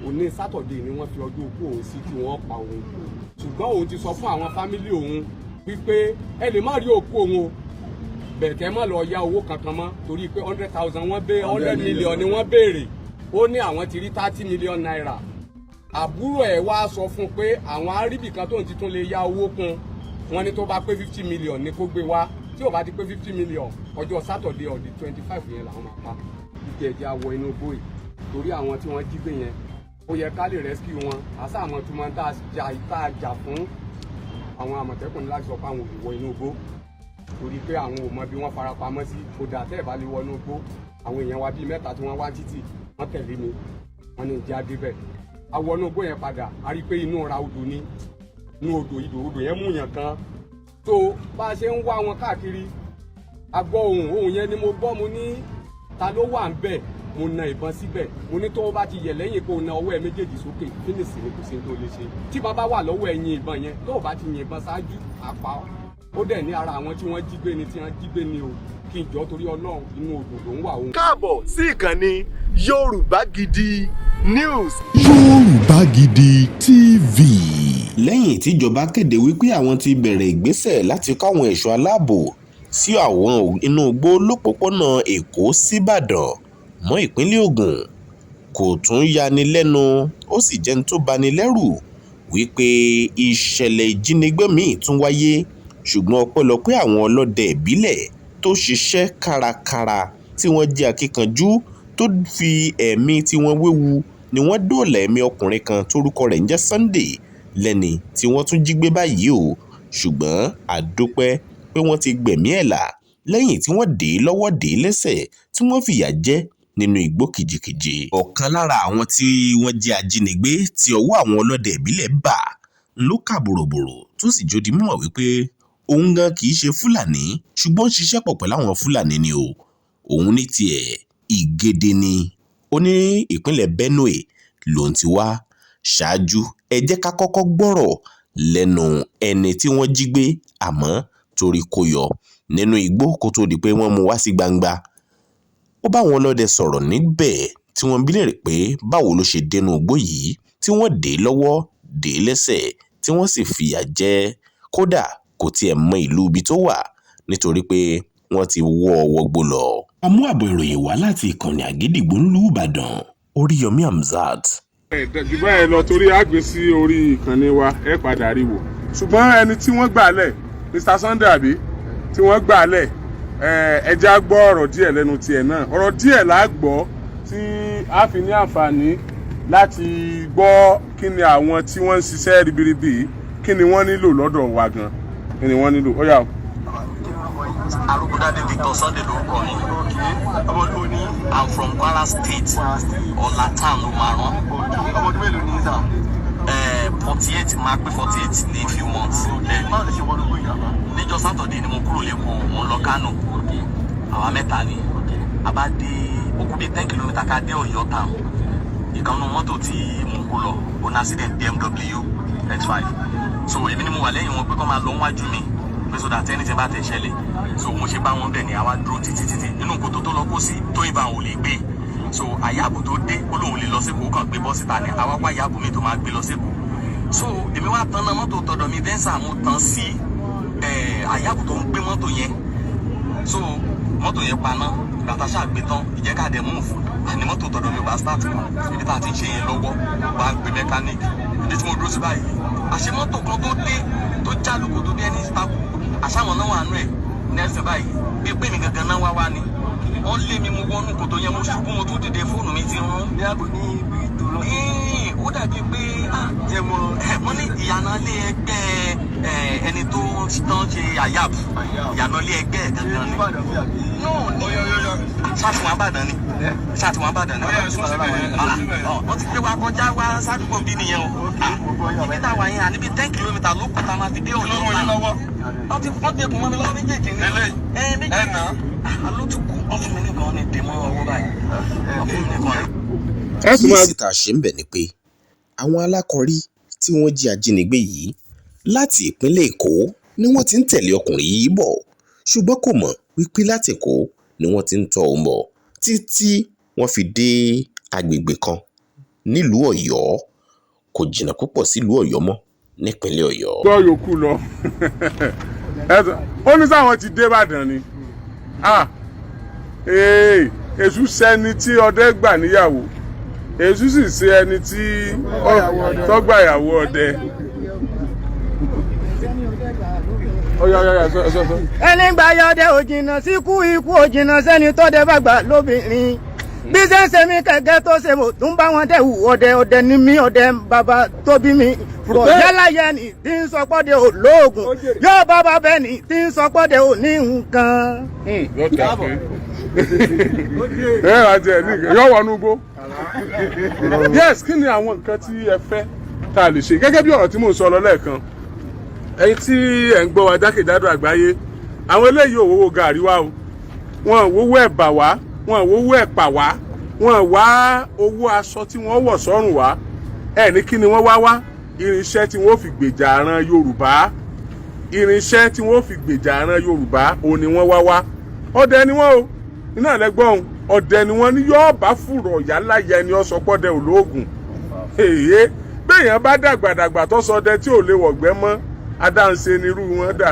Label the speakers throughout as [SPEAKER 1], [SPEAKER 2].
[SPEAKER 1] Òní Saturday ni wọ́n fi ọjọ́ òkú òun sí tí wọ́n pa òun, ṣùgbọ́n òun ti sọ fún àwọn family òun wípé ẹ lè má rí òkú òun o, bẹ̀tẹ̀ má lọ ya owó kankan mọ́, torí pé 100,000 wọ́n bẹ, 100 million ni wọ́n béèrè. Ó ní àwọn ti rí ₦30 million. Àbúrò ẹ̀ wá sọ fún un pé àwọn aríbì kan tóun ti tún lè ya owó kún. Wọ́n ní tó bá pé 50 million ní kó gbé wá. Tí ò bá ti pé 50 million, ọjọ́ Saturday on the 25 yẹn làwọn máa pa. Ìdí ẹ̀jẹ̀ awọ inú igbó yìí, torí àwọn tí wọ́n jí gbé yẹn, ó yẹ ká lè rescue wọn. Àṣà àwọn tí wọ́n tá a jà fún àwọn Àmọ̀tẹ́kùn ní láti sọ pé àwọn ò lè wọ inú igbó, torí pé àwọn ò mọ bí wọ́n fara pamọ́ sí. Kódà tẹ́ ẹ̀ bá lè wọ inú igbó, àwọn èèyàn wa bíi mẹ́ta tí wọ́n wá títì, wọ́n tẹ̀lé mi, wọ́n ní ìjà débẹ̀. A wọ inú igbó yẹn padà, a rí i pé inú ra odò ni, inú odò ìdò odò yẹn mú yàn kan tó. Bá a ṣe ń wá wọn káàkiri, a gbọ́ ohùn. Ohùn yẹn ni mo gbọ́. Mo ní, "Ta ló wà ń bẹ̀?" Mo na ìbọn síbẹ̀. Mo ní tó bá ti yẹ̀ lẹ́yìn, kó o na ọwọ́ ẹ méjèèjì sókè, finish ni, kò sí ní tó lè ṣe. Tí bàbá wà lọ́wọ́ ẹ̀yìn ìbọn yẹn, tó o bá ti yìnbọn ṣáájú, àpá ó dẹ̀ ní ara àwọn tí wọ́n jí gbé ni, tí wọ́n jí gbé ni o, kí n jọ torí Ọlọ́run, inú odò ló ń wà òun.
[SPEAKER 2] Káàbọ̀ sí ìkànnì Yorùbá Gidi News.
[SPEAKER 3] Yorùbá Gidi TV.
[SPEAKER 4] Lẹ́yìn tíjọba kéde wípé àwọn ti bẹ̀rẹ̀ ìgbésẹ̀ láti kó àwọn ẹ̀ṣọ́ aláàbò sí àwọn inú igbó lọ́pọ̀pọ̀nà Èkó ṣíbàdàn mọ́ ìpínlẹ̀ Ogun, kò tún ya ni lẹ́nu, ó sì jẹ́ ohun tó bá ní lẹ́rù wípé ìṣẹ̀lẹ̀ ìjínigbé mi-ín tún wáyé. Ṣùgbọ́n ọpẹ́lọpẹ́ àwọn ọlọ́dẹ ìbílẹ̀ tó ṣiṣẹ́ kárakára, tí wọ́n jẹ́ akíkanjú tó fi ẹ̀mí tiwọn wewu ni wọ́n dóòlà ẹ̀mí ọkùnrin kan tórúkọ rẹ̀ ń jẹ́ Sunday lẹ́ni tí wọ́n tún jí gbé báyìí o. Ṣùgbọ́n a dúpẹ́ pé wọ́n ti gbẹ̀mí ẹ̀ là lẹ́yìn tí wọ́n dè é lọ́wọ́, dè é lẹ́sẹ̀, tí wọ́n fìyà jẹ nínú igbó kìjikìji. Ọ̀kan lára àwọn tí wọ́n jẹ́ ajínigbé tí ọwọ́ àwọn ọlọ́dẹ ìbílẹ̀ bá ló kà bòròbòrò, tó sì jó di mímọ̀ wípé òun gan kì í ṣe Fúlàní, ṣùgbọ́n ó ń ṣiṣẹ́ pọ̀ pẹ̀lú àwọn Fúlàní ni o. Òun ní tiẹ̀, Ìgèdè ni ó ní, ìpínlẹ̀ Benue lòun ti wá ṣáájú. Ẹ jẹ́ ká kọ́kọ́ gbọ́rọ̀ lẹ́nu ẹni tí wọ́n jí gbé, àmọ́ torí kó yọ nínú igbó kó tóó di pé wọ́n mú wá sí gbangba, ó bá àwọn ọlọ́dẹ sọ̀rọ̀ níbẹ̀, tí wọ́n bi léèrè pé báwo ló ṣe dénú igbó yìí, tí wọ́n dè é lọ́wọ́, dè é lẹ́sẹ̀, tí wọ́n sì fìyà jẹ ẹ́. Kódà kò tiẹ̀ mọ ìlú ibi tó wà, nítorí pé wọ́n ti wọ́ ọ wọgbó lọ. A mú àbọ̀ ìròyìn wá láti ìkànnì Àgídìgbò ńlú Ìbàdàn, Oríyọmí Hamzat.
[SPEAKER 5] Jù báyìí lọ, torí a gbé sí orí ìkànnì wa, ẹ padà rí wò. Ṣùgbọ́n ẹni tí wọ́n gbà lẹ̀, Mr Sunday àbí, tí wọ́n gbà lẹ̀, ẹ já gbọ́ ọ̀rọ̀ díẹ̀ lẹ́nu tiẹ̀ náà. Ọ̀rọ̀ díẹ̀ là á gbọ́ tí a fi ní àǹfààní láti gbọ́ kí ni àwọn tí wọ́n ń ṣiṣẹ́ ribiribi yìí, kí ni wọ́n nílò lọ́dọ̀ wa gan, kí ni wọ́n nílò. Ó yá o.
[SPEAKER 6] Arúgbódádé Victor Sunday lórúkọ mi. I'm from Kwara State, Ọ̀làtàn Òmàrán.
[SPEAKER 2] Ọmọ ọdún mélòó ní sà?
[SPEAKER 6] 48, máa pé 48 ní few months.
[SPEAKER 2] Báwo lè ṣe wọnú igbó ìjàmbá?
[SPEAKER 6] Níjọ́ Saturday ni mo kúrò lẹ́kọ̀ọ́, mo ń lọ Kánò. Àwa mẹ́ta ni. A bá dé okú bíi 10 kilometre ká dé Ọ̀yọ́ town. Ìkànnì mọ́tò tí mò ń kó lọ, ó ní accident, BMW X5. So èmi ni mo wà lẹ́yìn wọn pé kọ́ máa lọ wájú mi, pé so that anything bá tẹ̀ ṣẹlẹ̀. So mo ṣe bá wọn bẹ̀ ni, àwa dúró títí títí inú kòtò tó lọ kó sí tó ìbá ò lè gbé. So àyàbò tó dé, ó lóun lè lọ sékòó, kàn gbé bọ́ síta ni. Àwa wá àyàbò mi tó máa gbé lọ sékòó. So èmi wá tan náà mọ́tò tọ̀dọ̀ mi, Venza, mo tàn sí àyàbò tó ń gbé mọ́tò yẹn. So mọ́tò yẹn paná. Gbàtà ṣàgbé tán, ìjẹ́kàdé move àní mọ́tò tọ̀dọ̀ mi ò bá start mọ́. Ibi tá a ti ń ṣe yẹn lọ́wọ́, bá ń pe mechanic. Ibi tí mo dúró sí báyìí, àṣẹ mọ́tò kan tó dé tó jálùkù tó bí ẹni takú, àṣàwọn náà wà nú ẹ̀ ní ẹsẹ̀ báyìí, bí pé mi gangan náà wá wá ni. Wọ́n lé mi, mo wọnú kòtò yẹn, mo ṣubú, mo tún dìde, fóònù mi ti rún.
[SPEAKER 2] Ní àbò ní ibi tó lọ.
[SPEAKER 6] Ó dàbí pé
[SPEAKER 2] Jẹ́ mọ́.
[SPEAKER 6] Wọ́n ní ìyànà ilé ẹgbẹ́ ẹni tó tán ṣe àyàb, ìyànà ilé ẹgbẹ́ ẹ̀ gangan ni.
[SPEAKER 2] Ìbàdàn bí àbí?
[SPEAKER 6] No, ní ṣàtìwọ̀n Àbàdàn ni, ṣàtìwọ̀n Àbàdàn ni. Wọ́n ti gbé wa kọjá wá sádùúgbò bí nìyẹn o. Ibi táwa yẹn, àní bíi 10 kilometre ló kù tá a máa fi dé Ọ̀yọ́ náà. Wọ́n ti wọ́n dẹkùn mọ́ mi lọ́wọ́ méjèèjì ni. Ẹ méjèèjì àló ti kú. Wọ́n fún mi nìkan ní dèmọ́ ọwọ́ báyìí, wọ́n fún mi nìkan ní.
[SPEAKER 5] Ẹ tún máa
[SPEAKER 4] Àkíyèsí tá a ṣe ń bẹ̀ ni pé àwọn alákọ̀rí tí wọ́n jí ajínigbé yìí, láti ìpínlẹ̀ Èkó ni wọ́n ti ń tẹ̀lé ọkùnrin yìí bọ̀, ṣùgbọ́n kò mọ̀ wípé láti Èkó ni wọ́n ti ń tọ́ òun bọ̀ títí wọ́n fi dé agbègbè kan. Nílùú Ọ̀yọ́, kò jìnnà púpọ̀ sílùú Ọ̀yọ́ mọ́ nípínlẹ̀ Ọ̀yọ́.
[SPEAKER 5] Gbọ́ yòókù lọ. Ó ní sáwọn ti dé Ìbàdàn ni. Ah, ee, èṣù sẹ́ni tí ọdẹ gbà níyàwó, èṣù sì ṣe ẹni tí tó gbà yàwó ọdẹ. Ó yá, ó yá, sọ sọ sọ.
[SPEAKER 7] Ẹni gbà yọdẹ ò jìnnà síkú, ikú ò jìnnà sẹ́ni tọ́dẹ bá gbà lóbìnrin. Bí ṣe ń ṣe mí kẹ̀kẹ́ tó ṣe mò tún bá wọn dẹ̀ wù ọdẹ. Ọdẹ ní mí, ọdẹ bàbá tó bí mi. Fùrọ̀ yálà yẹ ni tí ń sọ pọ́dẹ ò lóògùn, yóò bá bá bẹ́ẹ̀ ni tí ń sọ pọ́dẹ ò ní nǹkan.
[SPEAKER 5] Yóò tẹ̀ pé ẹ wá jẹ ní yọ wọnú igbó. Yes, kí ni àwọn nǹkan tí ẹ fẹ́ tá a lè ṣe? Gẹ́gẹ́ bí ọ̀rọ̀ tí mò ń sọ lọ lẹ́ẹ̀kan, ẹ̀yin tí ẹ̀ ń gbọ́ wa jákèjádò àgbáyé, àwọn eléyìí ò wówó gàrí wá o, wọn ò wówó ẹ̀bà wá, wọn ò wówó ẹ̀pà wá, wọn ò wá owó aṣọ tí wọ́n wọ̀ sọ́rùn wá. Ẹ̀ ní kí ni wọ́n wá wá? Irinṣẹ́ tí wọ́n fi gbèjà àràn Yorùbá, irinṣẹ́ tí wọ́n fi gbèjà àràn Yorùbá òun ni wọ́n wá wá. Ọdẹ ni wọ́n o, iná lẹ́gbọ́n ọdẹ ni wọ́n ní yóò bá fùrọ̀ yálà yẹ ni ọ sọ pọ́dẹ olóògùn. Èyí béèyàn bá dàgbàdàgbà tó sọdẹ tí ò lè wọ̀gbẹ́ mọ́, adáǹṣe nírú wọn dà.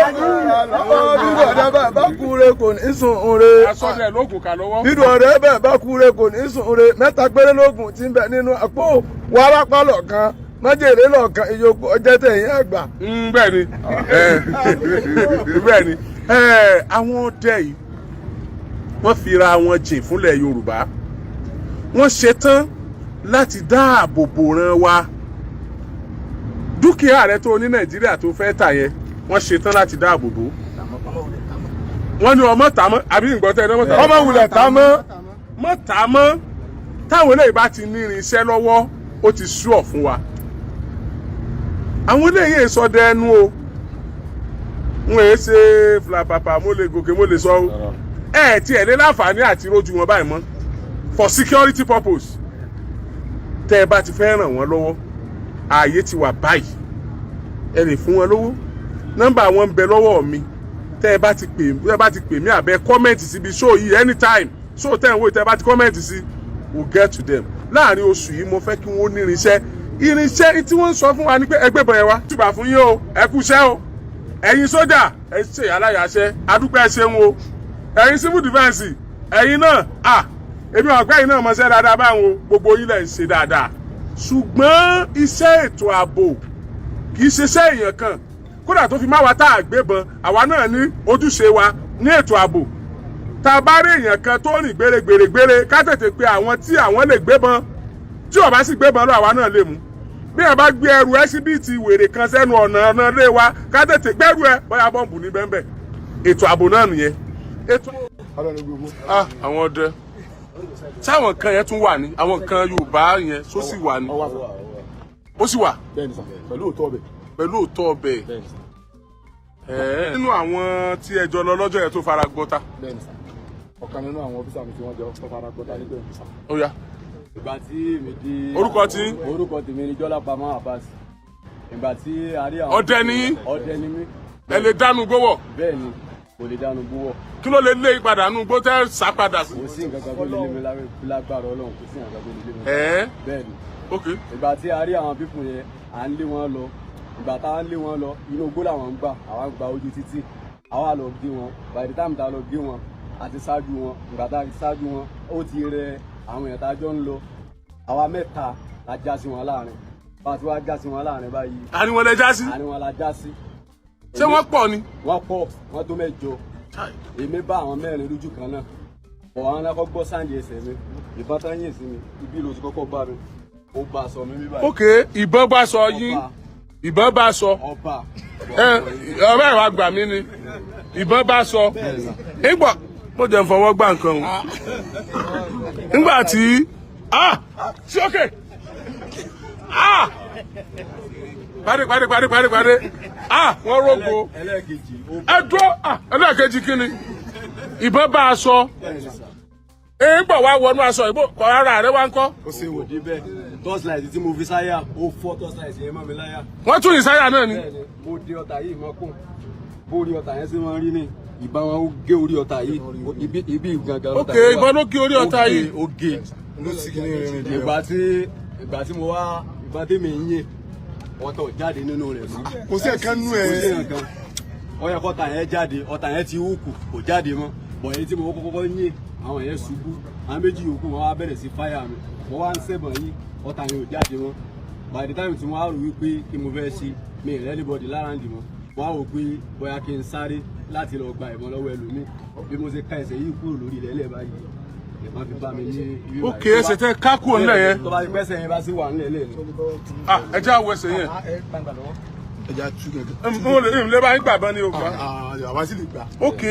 [SPEAKER 2] Bídùn ọ̀dẹ́ bẹ́ẹ̀ bá kúre kò ní sùn re.
[SPEAKER 5] Asọdẹ lóògùn kà lọ́wọ́.
[SPEAKER 2] Bídùn ọ̀dẹ́ bẹ́ẹ̀ bá kúre kò ní sùn re. Mẹ́ta péré lóògùn tí ń bẹ nínú àpò wàrápá lọ̀kan, májèlé lọ̀kan, ìyókù ọjọ́ tẹ̀yìn àgbà.
[SPEAKER 5] Bẹ́ẹ̀ ni, bẹ́ẹ̀ ni. Àwọn ọdẹ yìí, wọ́n fira wọn jìn fúnlẹ̀ Yorùbá, wọ́n ṣetán láti dáàbò bò ran wa. Dúkìá rẹ tó ní Nàìjíríà tó fẹ́ tà yẹn, wọ́n ṣetán láti dáàbò bò. Wọ́n ní ọmọ tà mọ́ àbí ìgbọ́tẹ́ ẹni ọmọ tà mọ́.
[SPEAKER 2] Ọmọ wulẹ̀ tà mọ́.
[SPEAKER 5] Mọ́ tà mọ́. Táwọn eléyìí bá ti ní irinṣẹ́ lọ́wọ́, ó ti sú ọ̀ fún wa. Àwọn eléyìí sọdẹ ẹnu o, wọn èé ṣe flapapa. Mo lè gòkè, mo lè sọ o, ẹ tí ẹ lé láǹfààní àti rójú wọn báyìí mọ́ for security purpose. Tẹ́ ẹ bá ti fẹ́ ràn wọ́n lọ́wọ́, ààyè ti wà báyìí, ẹ lè fún wọn lówó. Nọ́mbà wọn ń bẹ lọ́wọ́ mi. Tẹ́ ẹ bá ti pè mí àbẹ comment síbi show yìí anytime, show tẹ́ ẹ̀ ń wò, tẹ́ ẹ bá ti comment sí, we get to them láàrin oṣù yìí. Mo fẹ́ kí wọ́n ní irinṣẹ́. Irinṣẹ́ tí wọ́n ń sọ fún wa ni pé ẹgbẹ́ bọ̀yẹ̀ wa túbà fún yín o. Ẹ kú iṣẹ́ o, ẹ̀yin sójà, ẹ ṣe aláyàṣẹ́, adúpẹ́, ẹ ṣeun o. Ẹ̀yin civil defence, ẹ̀yin náà à èmi ọ̀gbẹ́ yìí náà mọṣẹ́ dáadáa báwọn o. Gbogbo yín lẹ̀ ń ṣe dáadáa, ṣùgbọ́n iṣẹ́ ètò ààbò kì í ṣiṣẹ́ èèyàn kan. Kódà tó fi má wa tá a gbébọn, àwa náà ní ojúṣe wa ní ètò ààbò. Tá a bá rí èèyàn kan tó rìn gbèrègbèrègbèrè, ká tètè pe àwọn tí àwọn lè gbébọn. Tí ó bá sì gbébọn lọ, àwa náà lè mú. Bí ẹ bá gbé ẹrù ẹsibíìtì wèrè kan sẹ́nu ọ̀nà ọ̀nà ilé wa, ká tètè gbẹ́rù ẹ, bóyá bọ́ǹbù ní bẹ́ẹ̀. Ètò ààbò náà nìyẹn. Ètò àwọn ọdẹ táwọn kan yẹn tún wà ní àwọn kan Yorùbá yẹn só sì wà ní, ó sì wà.
[SPEAKER 1] Bẹ́ẹ̀ni sà, pẹ̀lú òótọ́ ọbẹ̀.
[SPEAKER 5] Pẹ̀lú òótọ́ ọbẹ̀.
[SPEAKER 1] Bẹ́ẹ̀ni sà.
[SPEAKER 5] Nínú àwọn tí ẹ jọ lọ lọ́jọ́ yẹn tó fara gbọ́ta?
[SPEAKER 1] Bẹ́ẹ̀ni sà, ọ̀kan nínú àwọn officer mi tí wọ́n jọ tó fara gbọ́ta níbẹ̀ sà.
[SPEAKER 5] Ó yá.
[SPEAKER 8] Ìgbà tí mi di.
[SPEAKER 5] Orúkọ tí?
[SPEAKER 8] Orúkọ tèmi ni Jọlá Pamọ́ Abbas. Ìgbà tí a rí àwọn.
[SPEAKER 5] Ọdẹ ni yín?
[SPEAKER 8] Ọdẹ ni mí.
[SPEAKER 5] Ẹ lè dánú gbówọ̀?
[SPEAKER 8] Bẹ́ẹ̀ ni, kò lè dánú gbówọ̀.
[SPEAKER 5] Kí ló lè lé ìpadà nù gbó tẹ́ sá padà sí?
[SPEAKER 8] Kò sí nǹkan kan tó lè lé mi lágbára Ọlọ́run, kò sí nǹkan kan tó lè lé mi.
[SPEAKER 5] Ẹ̀ẹ́.
[SPEAKER 8] Bẹ́ẹ̀ ni.
[SPEAKER 5] Ok.
[SPEAKER 8] Ìgbà tí a rí àwọn people yẹn, à ń lé wọn lọ. Ìgbà tá à ń lé wọn lọ, inú igbó làwọn ń gbà, àwa ń gba ojú títì. Àwa lọ gé wọn. By the time tá a lọ gé wọn, àti ṣáájú wọn. Ìgbà tá a ti ṣáájú wọn, ó ti rẹ àwọn èèyàn tá a jọ ń lọ. Àwa mẹ́ta la já sí wọn láàrin. Bá a ti wá já sí wọn láàrin báyìí.
[SPEAKER 5] Àárín wọn lẹ já sí?
[SPEAKER 8] Àárín wọn la já sí.
[SPEAKER 5] Ṣé wọ́n pọ̀ ni?
[SPEAKER 8] Wọ́n pọ̀, wọ́n tó 8. Èmi bá àwọn mẹ́rin lójú kan náà bọ̀. Àwọn náà kọ́ gbọ́ sound ẹsẹ̀ mi, ìbọn tán yìn sí mi, ibi ló ti kọ́kọ́ bá mi, ó bá aṣọ mi bí báyìí.
[SPEAKER 5] Ok, ìbọn bá sọ yín, ìbọn bá sọ.
[SPEAKER 8] Ọba.
[SPEAKER 5] Ẹ ọ̀rẹ́ ìwà gbà mí ni ìbọn bá sọ. Nígbà mo jẹ́ ń fọwọ́ gbà nǹkan o, nígbà tí ah sí ok ah parí parí parí parí parí ah, wọ́n rógo.
[SPEAKER 8] Ẹlẹ́ẹ̀kejì ó.
[SPEAKER 5] Ẹ dúró. Ah, ẹlẹ́ẹ̀kejì kí ni? Ìbọn bá a sọ, èyí gbọ̀ wá wọnú aṣọ ìbò kọ̀ ara rẹ wá ń kọ́.
[SPEAKER 8] Ó ṣe wò débẹ̀, torchlight tí mo fi sáyà, ó fọ́ torchlight yẹn mọ́ mi láyà.
[SPEAKER 5] Wọ́n tún ìsáyà náà ni?
[SPEAKER 8] Bẹ́ẹ̀ni, mo dé ọ̀tá yìí mọ́kùn. Bórí ọta yẹn sì máa ń rí ní ìbọn wọn, ó gé orí ọta yìí, ibi gangan
[SPEAKER 5] Ok, ìbọn ló gé orí ọta yìí.
[SPEAKER 8] Ó gé. Ìgbà tí mo wá ìbọn tèmi ń yìn, ọta ò jáde nínú rẹ̀ mọ́.
[SPEAKER 3] Kò sí ẹ̀kan nú ẹ̀.
[SPEAKER 8] Kò sí nǹkan. Ó yẹ kọ́ta yẹn jáde, ọta yẹn ti hùkù, kò jáde mọ́. Bọ̀ èyí tí mo kọ́kọ́ yìn, àwọn yẹn ṣubú, àwọn méjì yòókù wọn wá bẹ̀rẹ̀ sí fáyà mi, mo wá ń sẹ̀bọ̀n yìí, ọta yẹn ò jáde mọ́. By the time tí wọ́n á rò wípé kí mo fẹ́ ṣe, mi ì anybody lára ń dì mọ́, wọ́n á wò pé bóyá kí n sáré láti lọ gba ìbọn lọ́wọ́ ẹlòmíì. Bí mo ṣe ká ẹsẹ̀ yìí kúrò lórí ilẹ̀ ẹlẹ́ báyìí, ìbọn fi bá mi ní ibi
[SPEAKER 5] Ok, ẹsẹ̀ tẹ ká kúrò nílẹ̀ yẹn.
[SPEAKER 8] Tó bá ti pẹ́sẹ̀ yẹn bá sì wà nílẹ̀ lẹ́nu.
[SPEAKER 5] Ah, ẹ jẹ́ àwọ̀ ẹsẹ̀ yẹn.
[SPEAKER 2] Ẹja tú gẹ́gẹ́.
[SPEAKER 5] N ò lè n lè bá yín gbàgbọ́n ní o gbà.
[SPEAKER 2] Àwa sì lè gbà.
[SPEAKER 5] Ok.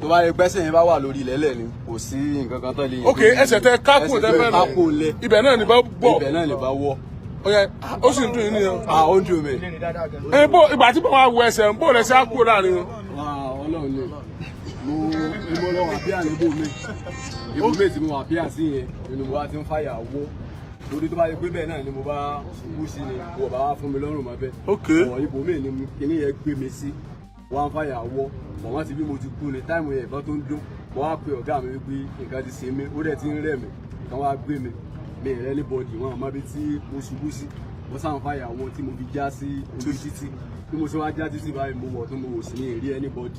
[SPEAKER 8] Tó bá yẹ pẹ́sẹ̀ yẹn bá wà lórí ilẹ̀ lẹ́nu, kò sí nǹkan kan tó lè yẹn.
[SPEAKER 5] Ok, ẹsẹ̀ tẹ ká kúrò tẹ fẹ́
[SPEAKER 8] ká kúrò lẹ̀.
[SPEAKER 5] Ibẹ̀ náà ni bá bọ̀.
[SPEAKER 8] Ibẹ̀ náà ni bá wọ̀.
[SPEAKER 5] Ó yẹ, ó sì ń dùn yín nìyẹn.
[SPEAKER 8] Ah, ó ń dùn mí.
[SPEAKER 5] Ẹ bó ìgbà tí mo wá wọ ẹsẹ̀ ń bó lẹsẹ̀ á kúrò láàrin wọn.
[SPEAKER 8] Ọlọ́run ni mo lọ wà bíà níbò mi, ibùgbé tí mo wà bíà sí yẹn nínú mo bá ti ń fàyà wọ́, torí tó bá yẹ pé bẹ́ẹ̀ náà ni mo bá ṣubú sí ni mo bá wá fún mi lọ́rùn mọ́ bẹ́ẹ̀.
[SPEAKER 5] Ok.
[SPEAKER 8] Ọ̀ ibòmíì ni kinní yẹn gbé mi sí, wọ́n á fàyà wọ́ bọ̀, wọ́n ti bí mo ti kú ni. Táìmù yẹn ìbọn tó ń dún, mo wá pe ọ̀gá mi wípé nǹkan ti ṣe mí, ó dẹ̀ ti ń rẹ̀ mí, kàn wá gbé mi. Mi ì rẹ́ ní bọ́ọ̀dì wọn àmọ́ bí tí mo ṣubú sí, mo sáà ń fàyà wọ́ tí mo fi já sí ojú títì. Bí mo ṣe wá já títì báyìí, mo wọ̀ tó mo wò sí ní ìrí anybody.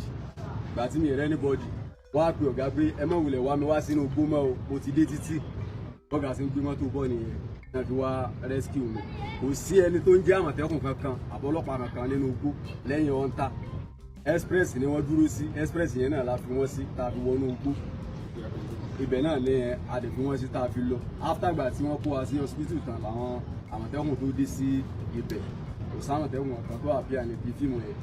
[SPEAKER 8] Ìgbà tí mi ì rẹ́ anybody, wọ́n á pe ọ̀gá pé ẹ má wulẹ̀ wá mi wá sínú igbó mọ́ o, mo ti dé títì. Bọ́gà sí ń gbé mọ́tò bọ́ nìyẹn náà fi wá rescue mi. Kò sí ẹni tó ń jẹ́ àmọ̀tẹ́kùn kankan àbọ̀lọ́pàá kankan nínú igbó lẹ́yìn ọ̀ǹtà. Express ni wọ́n dúró sí, express yẹn náà la fi wọ́n sí tá a fi wọnú igbó. Ibẹ̀ náà ni a lè fi wọ́n sí tá a fi lọ. After ìgbà tí wọ́n kó wa sí hospital tán làwọn àmọ̀tẹ́kùn tó dé sí ibẹ̀. Kò sámọ̀tẹ́kùn kankan tó àpíà níbi fíìmù yẹn.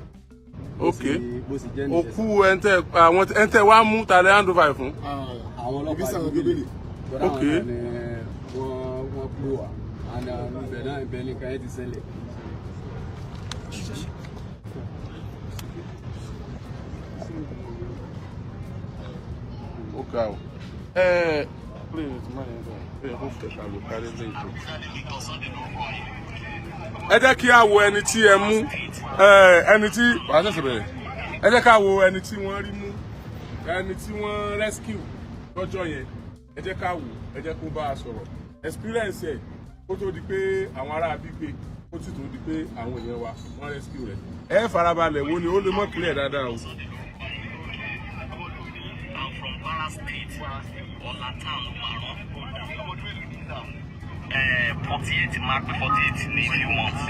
[SPEAKER 5] Ok.
[SPEAKER 8] Bó ṣe jẹ́ nìyẹn.
[SPEAKER 5] Òkú ẹntẹ àwọn ẹntẹ wa mú ta lẹ hand over fún.
[SPEAKER 8] Àwọn ọlọ́pàá Jubilee.
[SPEAKER 5] Ok.
[SPEAKER 8] Wọ́n pè wá and ibẹ̀ náà, ibẹ̀ nìkan yẹn ti ṣẹlẹ̀.
[SPEAKER 5] Ó ga o. Ẹ ẹ jẹ́ kí a wo ẹni tí ẹ mú, ẹni tí wàá ṣẹ̀ṣẹ̀ bẹ̀rẹ̀. Ẹ jẹ́ ká wo ẹni tí wọ́n rí mú, ẹni tí wọ́n rescue lọ́jọ́ yẹn. Ẹ jẹ́ ká wò, ẹ jẹ́ kó bá a sọ̀rọ̀ experience ẹ̀ kó tó di pé àwọn ará bígbé, kó sì tó di pé àwọn èèyàn wa wọ́n rescue rẹ̀. Ẹ farabalẹ̀ wo ni ó lè mọ̀ clear dáadáa o.
[SPEAKER 6] I'm from Kwara State, Ọlátàn Maron. 48, máa pé 48 ní few months.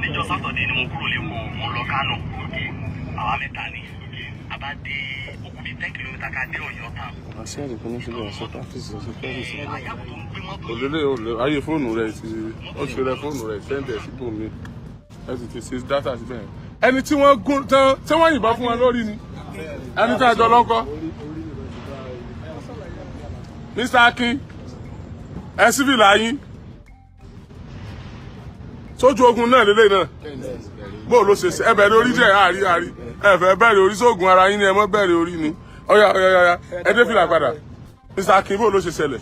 [SPEAKER 6] Níjọ́ Saturday ni mo kúrò l'Ékòó, mo lọ Kánò. Àwa mẹ́ta ni. A bá dé okùn bíi 10 kilometre ká dé Ọ̀yọ́ town.
[SPEAKER 5] Òlélẹ òlé ayé fóònù rẹ ti ó ti rẹ fóònù rẹ send ẹ síbòmí, ẹ sì ti ṣe data síbẹ̀ yẹn. Ẹni tí wọ́n gún tán tí wọ́n yìnbọn fún wọn lórí ni ẹni tí a jọ lọ́kọ́. Mr. Akin, ẹ sífìlà yín sójú ogun náà lélẹ̀ náà, bó ló ṣe ṣe ẹ bẹ̀rẹ̀ orí jẹ́ àárí àárí ẹ fẹ́ bẹ̀rẹ̀ orí sóògùn ara yín ni, ẹ mọ́ bẹ̀rẹ̀ orí ni. Ọ̀yà ọ̀yà ọ̀yà, ẹ dé fìlà padà. Mr. Akin, bó ló ṣe ṣẹlẹ̀?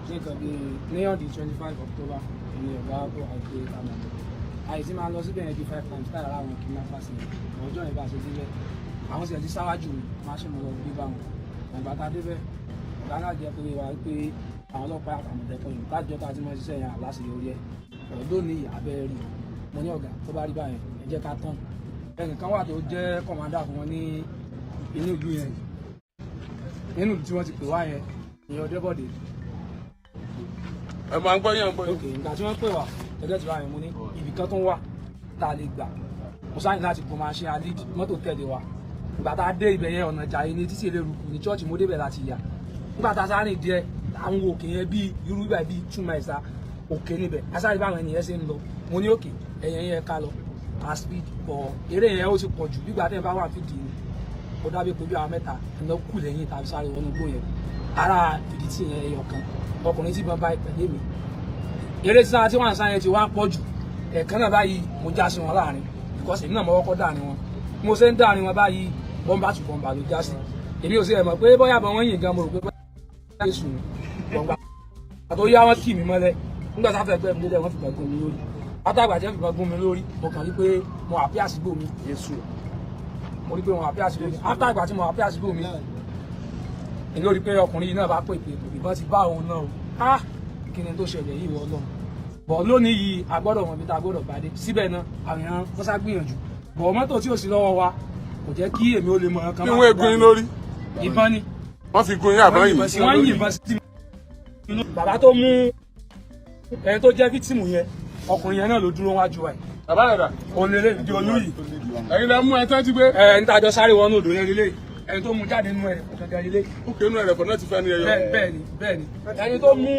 [SPEAKER 9] Ní nǹkan bíi ní on the 25 October ní ọ̀gá kó àìpé kàmá àìsí máa lọ síbẹ̀ yẹn bíi five times táyà láwọn kidnappers yẹn. Ọjọ́ yẹn bá ṣe débẹ̀, àwọn sì ti sáwájú mi máa ṣe mo lọ gbé bá wọn. Ọ̀gbà tá a débẹ̀, ọ̀gá náà jẹ́ pé wá pé àwọn ọlọ́pàá àtàmọ̀tẹ́kùn yìí tájọ́ tá a ti máa ṣiṣẹ́ yẹn àláṣeyọrí ẹ̀ ọ̀dọ́ ní abẹ́ rí. Mo ní ọ̀gá, tó bá rí báyẹn, ẹ jẹ́ ká tán. Ẹnìkan wà tó jẹ́ commander fún wọn ní inú ìlú yẹn, nínú ìlú tí wọ́n ti pè wá yẹn, ìyẹn Ọdẹ́bọ̀dé.
[SPEAKER 5] Ẹ máa ń gbọ́ yẹn, ń gbọ́ yẹn.
[SPEAKER 9] Ok, ìgbà tí wọ́n pè wá tẹ́lẹ̀ tí wọ́n yẹn, mo ní ibì kan tó ń wà tá a lè gbà. Mo sáyìn láti gun machine alid mọ́tò tẹ̀lé wa. Ìgbà tá a dé ibẹ̀ yẹn, ọ̀nà Ìjàyè ní títí Eléruku ní church, mo débẹ̀ láti yà. Nígbà tá a sáré díẹ̀, àwọn òkè yẹn bíi irú ibà bíi 2 miles ta òkè níbẹ̀, asáré báwọn ènìyàn ṣe ń lọ. Mo ní òkè ẹ̀yẹn yẹn ká lọ a speed bọ̀, eré yẹn ó ti pọ̀ jù bí ìgbà tẹ́ ẹ bá wà fìdí ni. Ó dábìí pé bí àwọn mẹ́ta ẹ̀ lọ kù lẹ́yìn tàbí sáré wọnú igbó yẹn, ara fìdí tí yẹn ẹyọ kan ọkùnrin tí bọ́n bá ìpẹ̀lẹ́ mi, eré sísá tí wọ́n ń sá yẹn ti wá pọ̀ jù. Ẹ̀ẹ̀kan náà báyìí, mo já sí wọn láàrin because èmi náà mo kọ́kọ́ dáàrin wọn. Mo ṣe ń dáàrin wọn báyìí, bọ́mbà tù bọ́mbà ló já sí. Èmi ò sí ẹ̀ mọ̀ pé bóyá bọ́ wọ́n yìn gan, mo rò pé bóyá Jésù ni bọ̀ǹgbà tó yá wọn kì mí mọ́lẹ̀. Nígbà tá a fẹ́ gbẹ́ mi délẹ̀, wọ́n fi gbàgbọ́ mi lórí. Látàgbà tí wọ́n fìbọn gún mi lórí, mo kàn rí pé mo àpí àsìgbò mi. Mo rí pé mo àpí àsìgbò mi. Látàgbà tí mo àpí àsìgbò mi, èmi lórí pé ọkùnrin yìí náà bá pè pé ìbọn ti bá òun náà o. Ah, kí ni tó ṣẹlẹ̀ yìí, wọ́n lọ́run? Bọ̀ lónìí yìí, a gbọ́dọ̀ mọ̀ bí tá a gbọ́dọ̀ bá dé síbẹ̀ náà. Àwọn èèyàn wọ́n sá gbìyànjú bọ̀ mọ́tò tí ò sí lọ́wọ́ wa kò jẹ́ kí èmi ó lè mọ ọkàn.
[SPEAKER 5] Kí wọ́n gún yín lórí?
[SPEAKER 9] Ìbọn ni.
[SPEAKER 5] Wọ́n fi gún yín àbọ̀ yìí?
[SPEAKER 9] Wọ́n yìnbọn sí mi. Bàbá tó mú ẹni tó jẹ́ victim yẹn, ọkùnrin yẹn náà ló dúró wájú wa yìí.
[SPEAKER 5] Bàbá rẹ̀ dà?
[SPEAKER 9] Òun lè lè di olú yìí.
[SPEAKER 5] Ẹ̀yin lẹ mú ẹ tán jí gbé?
[SPEAKER 9] Ẹ ní tàjọ sáré wọnú odò yẹn lélẹ̀, ẹni tó mú jáde nínú ẹ̀ gangan lélẹ̀.
[SPEAKER 5] Ókè, inú ẹ̀rẹ̀fọ̀ náà ti fẹ́ ní ẹyọ.
[SPEAKER 9] Bẹ́ẹ̀ ni, ẹni tó mú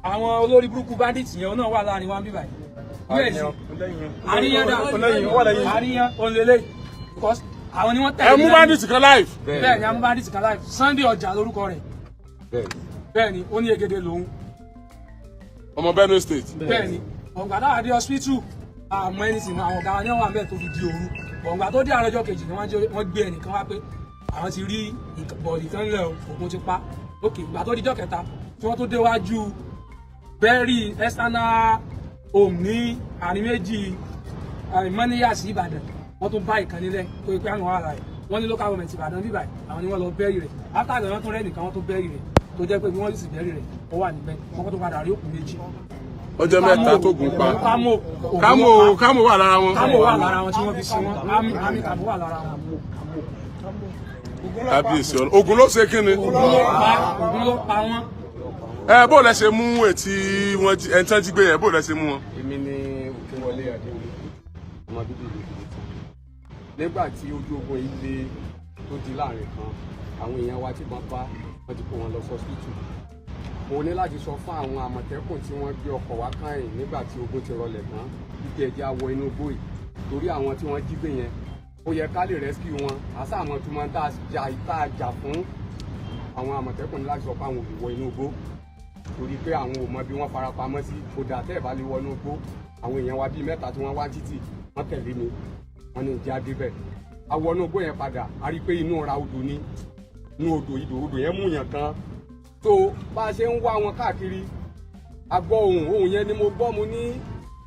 [SPEAKER 9] àwọn olórí burúkú bandit yẹn náà wà láàrin wa ń bíbáyìí. Àríyàn dà? Àríyàn òun lélẹ̀, because àwọn ni wọ́n tẹ̀lé.
[SPEAKER 5] Ẹ mú bandit kan live?
[SPEAKER 9] Bẹ́ẹ̀ ni, a mú bandit kan live. Sunday Ọjà lórúkọ rẹ̀. Bẹ́ẹ̀ ni, ó ní Egede lòun.
[SPEAKER 5] Ọmọ Benue State?
[SPEAKER 9] Bẹ́ẹ̀ ni. Ọ̀gbà náà dé hospital, àmọ́ ẹni sì ní àwọn ọ̀gá wa ní wọ́n wà mẹ́ẹ̀ tó fi di òru. Ọ̀gbà tó dé àárọ̀ ọjọ́ kejì ni wọ́n gbé ẹnìkan wá pé àwọn ti rí body kan lẹ̀, òkun ti pa. Ok, ìgbà tó di ọjọ́ kẹta tí wọ́n tó déwájú bẹ́ẹ̀rì external home ní àárín méjì Mọ́níyà sí Ìbàdàn, wọ́n tún bá ìkan nílẹ̀ tó yẹ pé àwọn ará rẹ̀ wọ́n ní local government Ìbàdàn bíbà, àwọn ni wọ́n lọ bury rẹ̀. After that, wọ́n tún rẹ́ nìkan, wọ́n tún bury rẹ̀, tó jẹ́ pé bí wọ́n sì bury rẹ̀, ó wà níbẹ̀. Wọ́n tó padà rí òkú méjì.
[SPEAKER 5] Ọjọ́ mẹ́ta tó gùn pa.
[SPEAKER 9] Kámò.
[SPEAKER 5] Kámò, kámò wà lára wọn.
[SPEAKER 9] Kámò wà lára wọn tí wọ́n fi sin wọn. Àmì kàmò wà lára wọn.
[SPEAKER 5] Kábíyèsí ọ̀rọ̀, ogun ló ṣe kí ni?
[SPEAKER 9] Ògùn ló pa, Ògùn ló pa wọn.
[SPEAKER 5] Ẹ bó lẹ ṣe mú etí wọn ẹni tán jí gbé yẹn, bó lẹ ṣe mú wọn?
[SPEAKER 1] Èmi ni Òkèwọlé Adéwọlé, ọmọ bíbí ìlú Èkìtì. Nígbà tí ojú ogun yìí le tó di láàrin kan, àwọn èèyàn wa tí wọ́n bá wọ́n ti kó wọn lọ sọ́sítù, mo ní láti sọ fún àwọn Àmọ̀tẹ́kùn tí wọ́n gbé ọkọ̀ wá káyìn nígbà tí ogun ti rọlẹ̀ tán wípé ẹjẹ́ á wọ inú igbó yìí, torí àwọn tí wọ́n jí gbé yẹn, ó yẹ ká lè rescue wọn. Àṣà àwọn tí wọ́n tá a jà fún àwọn Àmọ̀tẹ́kùn ní láti sọ pé àwọn ò lè wọ inú igbó, torí pé àwọn ò mọ bí wọ́n farapamọ́ sí. Kódà tẹ́ ẹ̀ bá lè wọnú igbó, àwọn èèyàn wa bíi mẹ́ta tí wọ́n wá títì, wọ́n tẹ̀lé mi, wọ́n ní ìjà débẹ̀. A wọnú igbó yẹn padà, a rí i pé inú ra odò ni, inú odò ìdò odò yẹn mú yàn kan tó. Bá a ṣe ń wá wọn káàkiri, a gbọ́ ohùn. Ohùn yẹn ni mo gbọ́. Mo ní,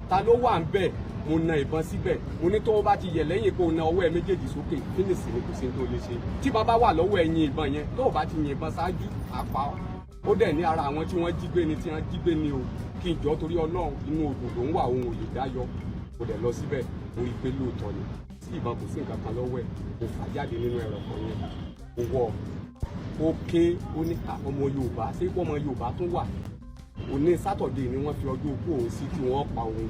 [SPEAKER 1] "Ta ló wà ń bẹ̀?" Mo na ìbọn síbẹ̀. Mo ní tó o bá ti yẹ̀ lẹ́yìn, kó o na ọwọ́ ẹ méjèèjì sókè, finish ni, kò sí ní tó lè ṣe. Tí bàbá wà lọ́wọ́ ẹ̀yìn ìbọn yẹn, tó o bá ti yin ìbọn ṣáájú, àpá ó dẹ̀ ní ara àwọn tí wọ́n jí gbé ni, tí wọ́n jí gbé ni o, kí n jọ torí Ọlọ́run, inú odò ló ń wà, òun ò lè dá yọ. Kò dẹ̀ lọ síbẹ̀, mo rí i pé lóòótọ́ ni, tí ìbọn kò sí nǹkan kan lọ́wọ́ ẹ̀. Mo fà jáde nínú ẹ̀rọ kan yẹn, mo wọ̀ ó ké, ó ní ọmọ Yorùbá, ṣé ọmọ Yorùbá tún wà? Òní Saturday ni wọ́n fi ọjọ́ òkú òun sí tí wọ́n pa òun,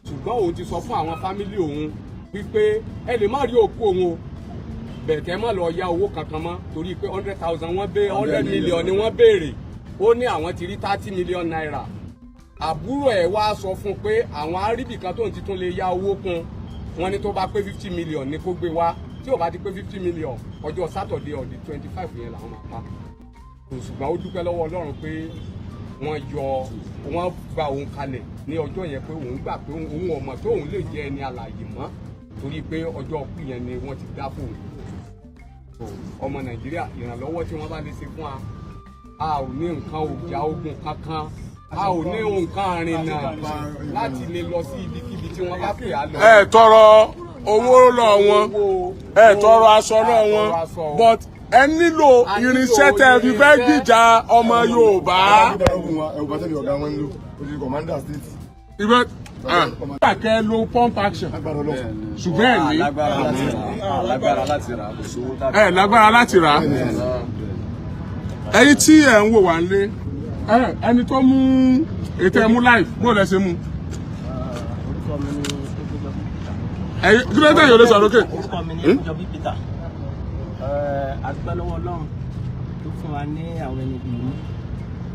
[SPEAKER 1] ṣùgbọ́n òun ti sọ fún àwọn family òun wípé ẹ lè má rí òkú òun o, bẹ̀tẹ̀ má lọ ya owó kankan mọ́, torí pé 100,000 wọ́n bẹ́ 100 million ni wọ́n béèrè. Ó ní àwọn ti rí ₦30 million. Àbúrò ẹ̀ wá sọ fún un pé àwọn aríbì kan tóun ti tún lè ya owó kún. Wọ́n ní tó bá pé 50 million ní kó gbé wá. Tí ò bá ti pé 50 million, ọjọ́ Saturday on the 25 yẹn làwọn máa pa. Ṣùgbọ́n ó dúpẹ́ lọ́wọ́ Ọlọ́run pé wọ́n yọ, wọ́n gba òun kalẹ̀ ní ọjọ́ yẹn, pé òun gbà pé òun ò mọ̀ pé òun lè jẹ́ ẹni alààyè mọ́, torí pé ọjọ́ ọkú yẹn ni wọ́n ti dá fóun. Ọmọ Nàìjíríà, ìrànlọ́wọ́ tí wọ́n bá lè ṣe fún wa, a ò ní nǹkan òjà ogun kankan, a ò ní nǹkan àrìnà láti lè lọ sí ibikíbi tí wọ́n bá pè á lọ.
[SPEAKER 5] Ẹ tọrọ owó lọ wọn, ẹ tọrọ aṣọ lọ wọn, but ẹ nílò irinṣẹ́ tẹ́ fi fẹ́ gbìjà ọmọ Yorùbá.
[SPEAKER 2] Ẹ̀wù bàtẹ́lì ọ̀gá wọn ń lò, ó ti commander state.
[SPEAKER 5] Ìbẹ́ nígbà kẹ́ lo pump action,
[SPEAKER 2] Agbára Ọlọ́run.
[SPEAKER 5] ṣùgbọ́n ẹ̀ ní
[SPEAKER 8] Lágbára láti rà, kò sówó tàbí.
[SPEAKER 5] Ẹ lágbára láti rà á. Ẹ̀yin tí ẹ ń wò wá nílé, ẹni tó mú ètò ẹ mú live, bó lẹ ṣe mú?
[SPEAKER 10] Orúkọ mi ni Ekúnjọbí Peter.
[SPEAKER 5] Ẹ̀yin kí ló dé yóò lè sọ̀rọ̀ lókè?
[SPEAKER 10] Orúkọ mi ni Ekúnjọbí Peter. A dúpẹ́ lọ́wọ́ Ọlọ́run tó fún wa ní àwọn ẹni bíi mú,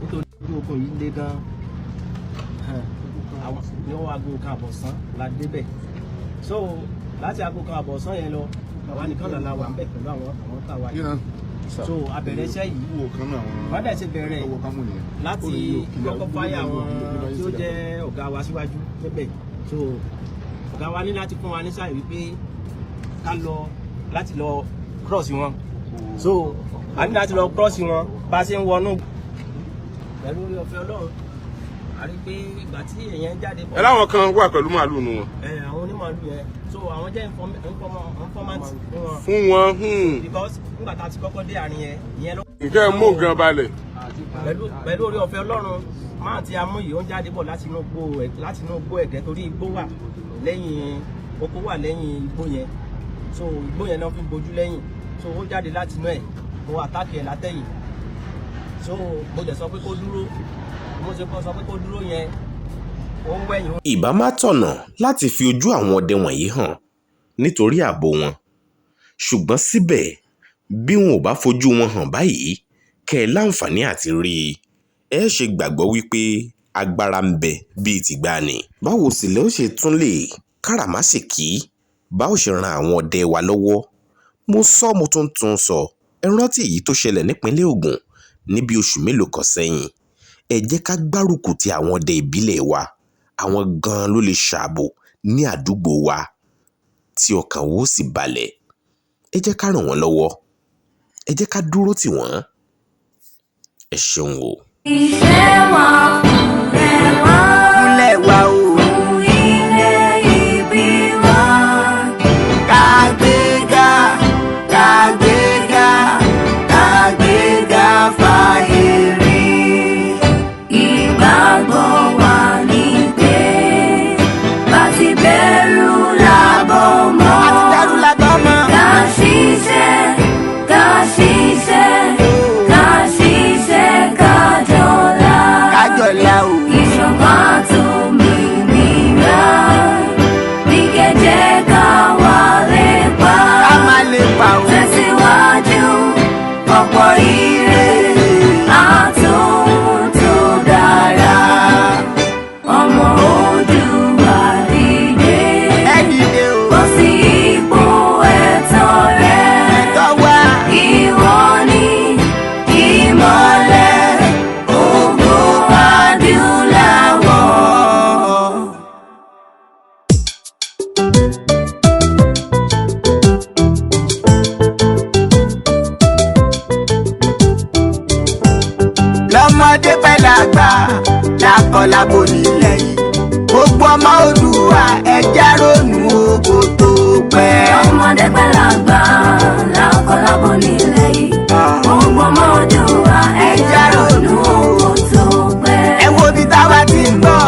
[SPEAKER 10] nítorí ojú ogun yìí le gan. Àwọn ní wọ́n 1:30 la débẹ̀. So láti 1:30 yẹn lọ, àwa nìkan là la wà ń bẹ̀ pẹ̀lú àwọn táwa yìí. So a bẹ̀rẹ̀ iṣẹ́ yìí, wọ́n dẹ̀ ti bẹ̀rẹ̀ láti kọ́kọ́ fáyà àwọn tí ó jẹ́ ọ̀gá wa síwájú níbẹ̀. So ọ̀gá wa ní láti fún wa ní sáyẹn wípé ká lọ láti lọ cross wọn. So a ní láti lọ cross wọn. Bá a ṣe ń wọnú, pẹ̀lú orí ọ̀fẹ́ Ọlọ́run. A rí pé ìgbà tí èèyàn jáde bọ̀.
[SPEAKER 5] Ẹ láwọn kan wà pẹ̀lú màálù nu wọn.
[SPEAKER 10] Ẹ, àwọn onímàálù yẹn, so àwọn jẹ́ informant fún wọn.
[SPEAKER 5] Fún wọn.
[SPEAKER 10] Because nígbà tá a ti kọ́kọ́ dé àárín yẹn, ìyẹn ló.
[SPEAKER 5] Nǹkan ẹ mú nǹkan balẹ̀.
[SPEAKER 10] Pẹ̀lú orí ọ̀fẹ́ Ọlọ́run, máa ti amú yìí, ó ń jáde bọ̀ láti inú igbó ẹ̀gẹ́, torí igbó wà lẹ́yìn oko, wà lẹ́yìn igbó yẹn. So igbó yẹn náà fi ń bojú lẹ́yìn. So ó jáde láti inú ẹ̀, mo attack ẹ̀ látẹ̀yìn. So mo dẹ̀ sọ pé kó dúró. Mo ṣe kọ́ sọ pé kó dúró yẹn, ó ń wẹ̀yìn.
[SPEAKER 4] Ìbá má tọ̀nà láti fi ojú àwọn ọdẹ wọ̀nyí hàn nítorí ààbò wọn, ṣùgbọ́n síbẹ̀, bí wọn ò bá fojú wọn hàn báyìí kẹ́ ẹ láǹfààní àti rí i, ẹ ṣe gbàgbọ́ wípé agbára ń bẹ bíi tìgbàanì. Báwo sì lẹ́ ó ṣe tún lè káràmáásìkí bá ó ṣe ran àwọn ọdẹ wa lọ́wọ́? Mo sọ, mo tún tún sọ, ẹ rántí èyí tó ṣẹlẹ̀ nípínlẹ̀ Ògùn ní bí oṣù mélòó kan sẹ́yìn. Ẹ jẹ́ ká gbárùkù ti àwọn ọdẹ ìbílẹ̀ wa. Àwọn gan-an ló lè ṣààbò ní àdúgbò wa tí ọkàn wa ó sì balẹ̀. Ẹ jẹ́ ká ràn wọ́n lọ́wọ́, ẹ jẹ́ ká dúró tì wọ́n. Ẹ ṣeun o.
[SPEAKER 11] Ìfẹ́ wa fúnlẹ̀ wá.
[SPEAKER 7] Fúnlẹ̀ wa o.
[SPEAKER 11] Fún ilé ìbí wa.
[SPEAKER 7] Kàgbéga, kàgbéga, kàgbéga fàyè rí.
[SPEAKER 11] Ìgbàgbọ́ wa ní pé bá ti bẹ̀rù làbọ̀ mọ́.
[SPEAKER 7] Àti dẹ́rù làbọ̀ mọ́.
[SPEAKER 11] Ká ṣiṣẹ́, ká ṣiṣẹ́, ká ṣiṣẹ́ ká jọlá.
[SPEAKER 7] Ká jọlá o.
[SPEAKER 11] Ìṣọ̀kan àtòmìnira ní kẹjẹ ká wà lè pa.
[SPEAKER 7] Ká má lè pa o.
[SPEAKER 11] Tẹ̀síwájú ọ̀pọ̀ ire àtòhun tó dára. Ọmọ Oòduà dìde.
[SPEAKER 7] Ẹ dìde o.
[SPEAKER 11] Bọ́ sí ipò ẹ̀tọ́ rẹ.
[SPEAKER 7] Ẹ̀tọ́ wa.
[SPEAKER 11] Ìwọ ni ìmọ́lẹ̀ ògo adúláwọ̀.
[SPEAKER 7] Lọ́mọdé pẹ̀lú àgbà, lákọlábo nílẹ̀ yìí, gbogbo ọmọ Oòduà, ẹ jẹ́ ronú owó tó pẹ́.
[SPEAKER 11] Ọmọdé pẹ̀lú àgbà, lákọlábo nílẹ̀ yìí, gbogbo ọmọ Oòduà, ẹ jẹ́ ronú owó tó pẹ́.
[SPEAKER 7] Ẹ wo ibi táwa ti ń bọ̀,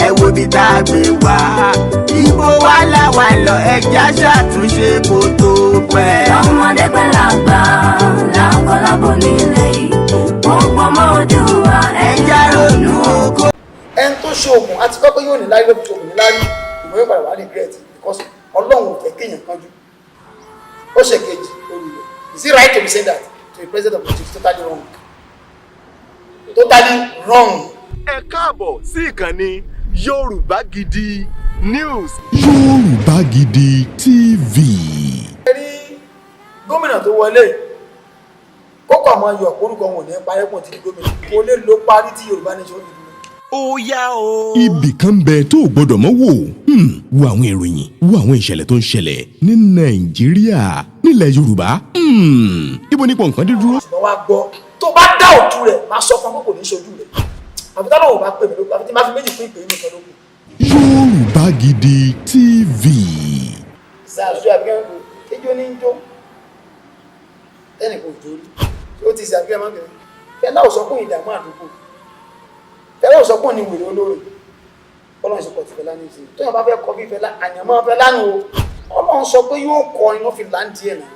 [SPEAKER 7] ẹ wo ibi tá a gbé wá, ibo wa làwa lọ? Ẹ jẹ́ ṣàtúnṣe kó tó pẹ́.
[SPEAKER 11] Ọmọdé pẹ̀lú àgbà, lákọlábo nílẹ̀ yìí, gbogbo ọmọ Oòduà, ẹ jẹ́ ronú owó.
[SPEAKER 2] Ẹni tó ṣe oògùn àti kọ́kọ́ yóò ní lárí, ló fi ṣe oògùn ní lárí, ìmọ̀ yóò padà wá regret, because Ọlọ́run ò fẹ́ kéèyàn kánjú. Ó ṣe kejì lórí rẹ̀. Is it right to be saying that to the president of Nigeria? Totally wrong, totally wrong.
[SPEAKER 12] Ẹ káàbọ̀ sí ìkànnì Yorùbá Gidi News.
[SPEAKER 3] Yorùbá Gidi TV.
[SPEAKER 2] Ẹ rí gómìnà tó wọlé, kókò àmọ́ yọ orúkọ wọn ò ní parẹ́ pọ̀ tí gómìnà kò lè lo parí tí Yorùbá Nation fi dúró.
[SPEAKER 12] Ó yá o.
[SPEAKER 3] Ibì kan bẹ tó o gbọdọ̀ mọ́ wò. Wo àwọn ìròyìn, wo àwọn ìṣẹ̀lẹ̀ tó ń ṣẹlẹ̀ ní Nàìjíríà, nílẹ̀ Yorùbá. Ibo nípò nǹkan dé dúró.
[SPEAKER 2] Ṣùgbọ́n wá gbọ́, tó bá dá òtún rẹ̀, máa sọ fún akókò ní ṣojú rẹ̀, àfi tá lóun bá pè mí lóko, àfi tí máa fi méjì fún ìpè mí kan lóko.
[SPEAKER 3] Yorùbá Gidi TV.
[SPEAKER 2] Ṣàṣù àbíkẹ́ ń kó ejò ní ń jó tẹ́nì kò jó rí, ó ti ṣe àbíkẹ́ máa ń bẹ̀rẹ̀. Fẹlá ò sọ pé ìdààmú àdúgbò, Fẹlá ò sọ pé òní wèrè olóore. Ọlọ́run sọ pé ti Fẹlá ní ìsìn tó yàn bá fẹ́ kọ bí Fẹlá àyànmọ́ Fẹlá nù o. Ọlọ́run sọ pé yóò kọ ni wọ́n fi láǹdì ẹ̀ náà,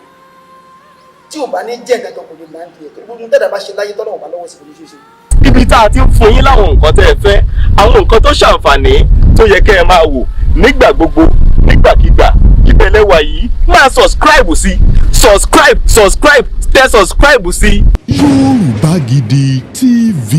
[SPEAKER 2] tí ò bá ní jẹ́ nǹkan kan kò lè láǹdì ẹ̀, torí gbogbo tẹ́lẹ̀ bá ṣe láyé tọ́lọ́run bá lọ́wọ́ sí kò ní ṣe é ṣe.
[SPEAKER 12] Ibi tá a ti ń fún yín láwọn nǹkan tẹ́ ẹ fẹ́, àwọn nǹkan tó ṣàǹfààní tó yẹ kẹ́ ẹ máa wò nígbà gbogbo, nígbàkigbà, ìbẹ̀lẹ̀ wà yìí. Máa subscribe sí, subscribe, subscribe, tẹ subscribe sí.
[SPEAKER 3] Yorùbá Gidi TV.